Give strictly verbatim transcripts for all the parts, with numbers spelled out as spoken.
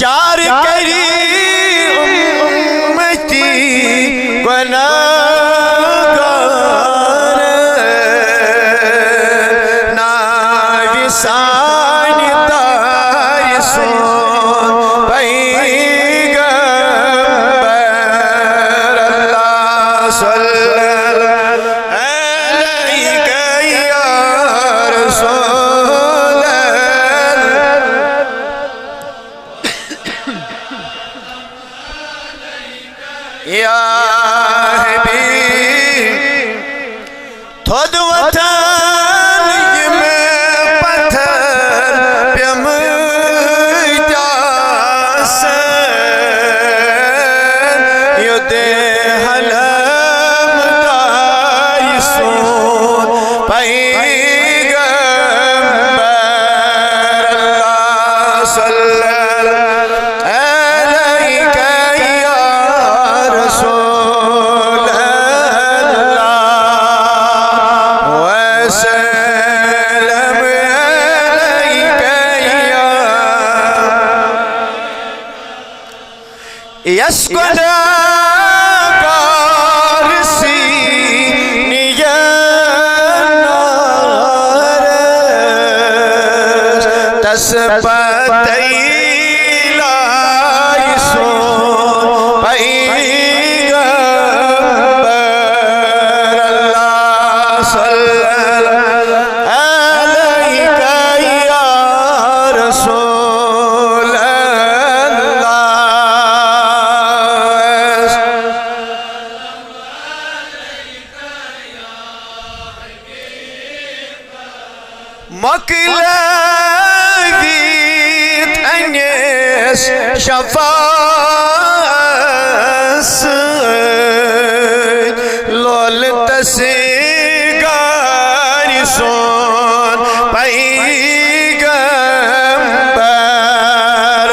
پیار کری امتی گناہگار، ناوِ سانہِ تارِ سون پیغمبر۔ اللہ صلی اللہ علیک یا رسول اللہ۔ یا حبیب، تھوٚد وۄتھان یِم پتھر پیٚمٕتۍ آسن، یوٚت حلم تارِ سون پیغمبر۔ اللہ صلی اللہ علیک یا رسول اللہ، وسلم علیک یا، یس گناہگار سیٖنہٕ نارس، تس پتے لارِ سون پیغمبر۔ اللہ صلی اللہ علیک یا رسول اللہ۔ مۄکلٲوِتھ انیس شفاعت سۭتۍ، لولہٕ تسٕے گارِ سون پیغمبر۔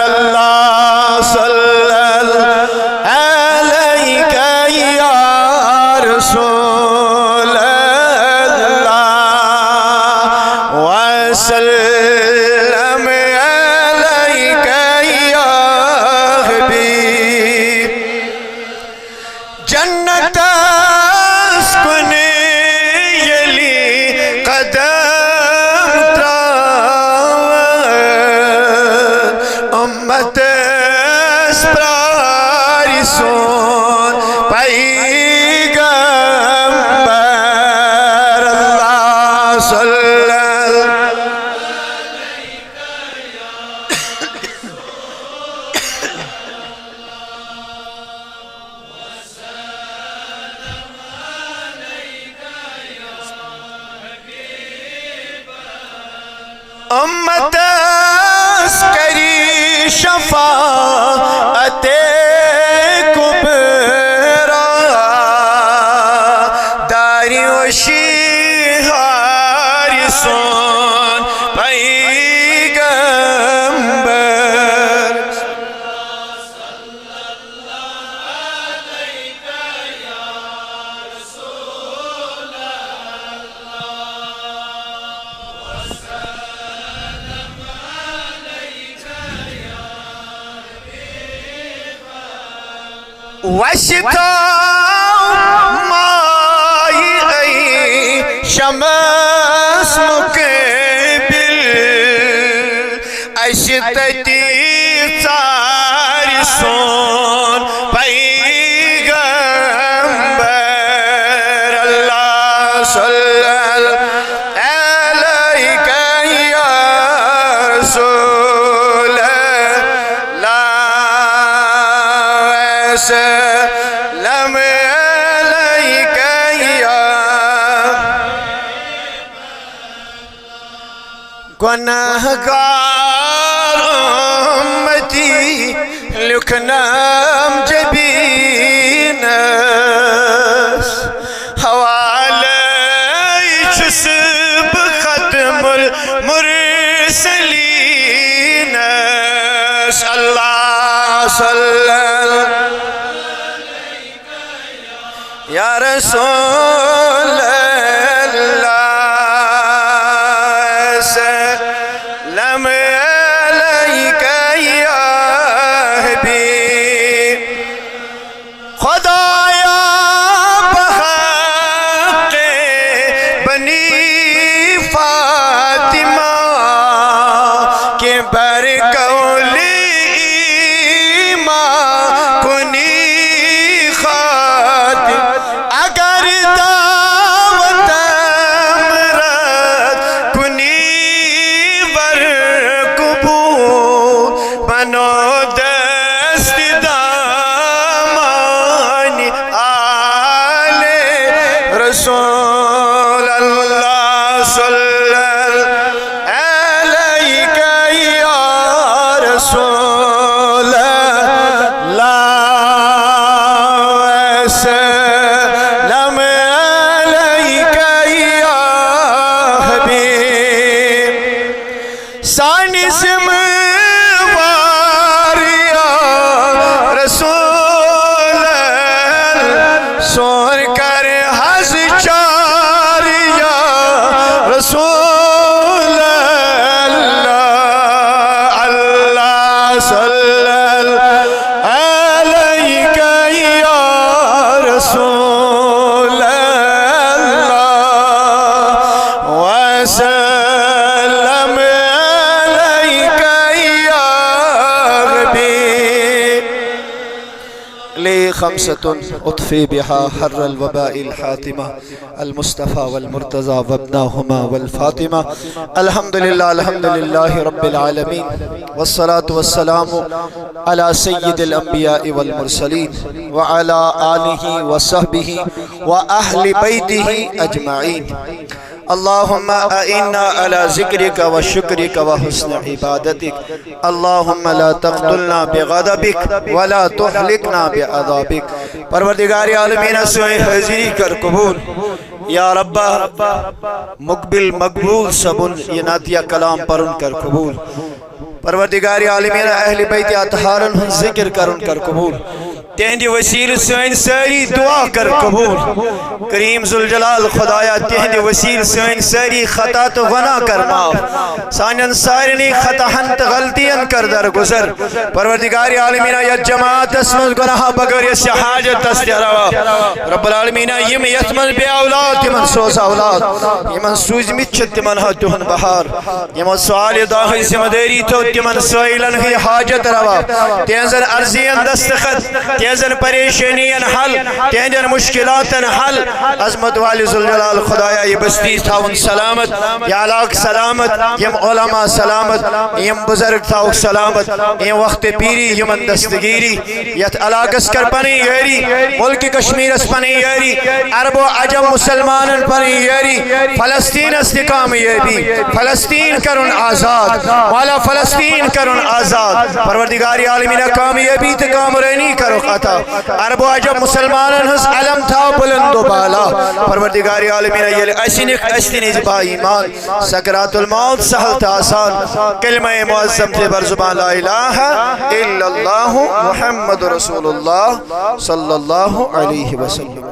اللہ صلی اللہ علیک یا رسول اللہ، وسلم علیک یا حبیب۔ جنتس کُن ییٚلہِ قدم ترٛاوَن، اُمتس پرٛارِ سون پیغمبر۔ اللہ صلی اللہ اُمتس کری شفاعت کبریٰ، دارِ وشی ہارِ سون پیغمبر۔ وَسہِ تھاو مایہِ اَے شمس مُقٲبِل، اَسہِ تَتی ژارِ سون پیغمبر۔ اللہ صلی اللہ علیک یا رسول اللہ، وسلم علیک یا گناہگار اُمتی لیوٚکھنم جبیٖنس، حوالے چھُس بہٕ ختم المرسلینس۔ اللہ صلی اللہ یا رسول اللہ، سلام علیک یا بر قولی ایمان کنی خاطر، اگر دعوتم رد کنی بر قبول، منو دست دامانی آل رسول الله صلی الله عليك يا رسول الله، وسلم عليك يا حبيب. سانہِ ذمہٕ وار یا رسول اللہ، سون کر حظ چار یا رسول اللہ۔ اللہ صلی اللہ علیک یا رسول اللہ، وسلم علیک یا حبیب۔ لي خمسة أطفئ بها حر الوباء الحاتمة، المصطفى والمرتضى وابناهما والفاطمة۔ الحمد لله، الحمد لله رب العالمين، والصلاة والسلام على سيد الأنبياء والمرسلين، وعلى آله وصحبه وأهل بيته أجمعين۔ اللهم أعنا على ذكرك وشكرك وحسن عبادتك۔ اللهم لا تقتلنا بغضبك ولا تهلكنا بعذابك۔ پروردگار عالمین، سٲنۍ حٲضری کر قبول۔ یا رب، مقبل مقبول صٲبُن یہِ نعتیہ کلام پرُن کر قبول۔ پروردگار عالمین، اہل بیت اطہارن ہُنٛد ذکر کرُن کر قبول۔ تہندِ وسیلہٕ سٲنۍ سٲری دعا کر قبول۔ کریم ذوالجلال خدایا، تہندِ وسیلہٕ سٲنۍ سٲری خطا تہٕ گناہ کر معاف۔ سانٮ۪ن سارنٕے خطاہن تہٕ غلطین کر درگزر۔ پروردگار عالمینا، یتھ جماعتس منٛز گناہ بغٲر یۄس یہِ حاجت تس تہِ روا۔ رب العالمینا، یِم یتھ منٛز بے اولاد، تِمن سوز اولاد۔ یِمن سوٗزمٕتۍ چھِ، تِمن ہاو تِہُنٛد بہار۔ یِمو سوالہِ دعا ہٕنٛز ذمہ دٲری تھٲو، تِمن سٲیلن ہٕنٛدۍ حاجت روا، تِہنٛزن عرضین دستخط، تِہنٛزن پریشٲنین حل، تِہنٛدٮ۪ن مشکلاتن حل۔ عظمت والہِ ذوالجلال خدایا، یہِ بستی تھاوُن سلامت، یہِ علاقہٕ سلامت، یِم علماء سلامت، یِم بزرگ تھاوُکھ سلامت، یِم وقت پیری یِمن دستگیری۔ یتھ علاقس کر پنٕنۍ یٲری، ملک کشمیرس پنٕنۍ یٲری، عرب و عجم مسلمانن پنٕنۍ یٲری، فلسطینس تہِ کامیٲبی، فلسطین کرُن آزاد، مولا فلسطین کرُن آزاد۔ پروردگار عالمینہ، کامیٲبی تہٕ کامرٲنی کرُکھ عطا۔ عرب و عجم مسلمانن ہٕنٛز علم تھاو بلند و بالا۔ پروردگار عالمینہ، ییٚلہِ اسہِ نِکھ، اسہِ تہِ نِزِ با ایمان۔ سکرات الموت سہل تہٕ آسان۔ کلمہ معظم تھٲے بر زبان، لا الہ الا اللہ محمد رسول اللہ صلی اللہ علیہ وسلم۔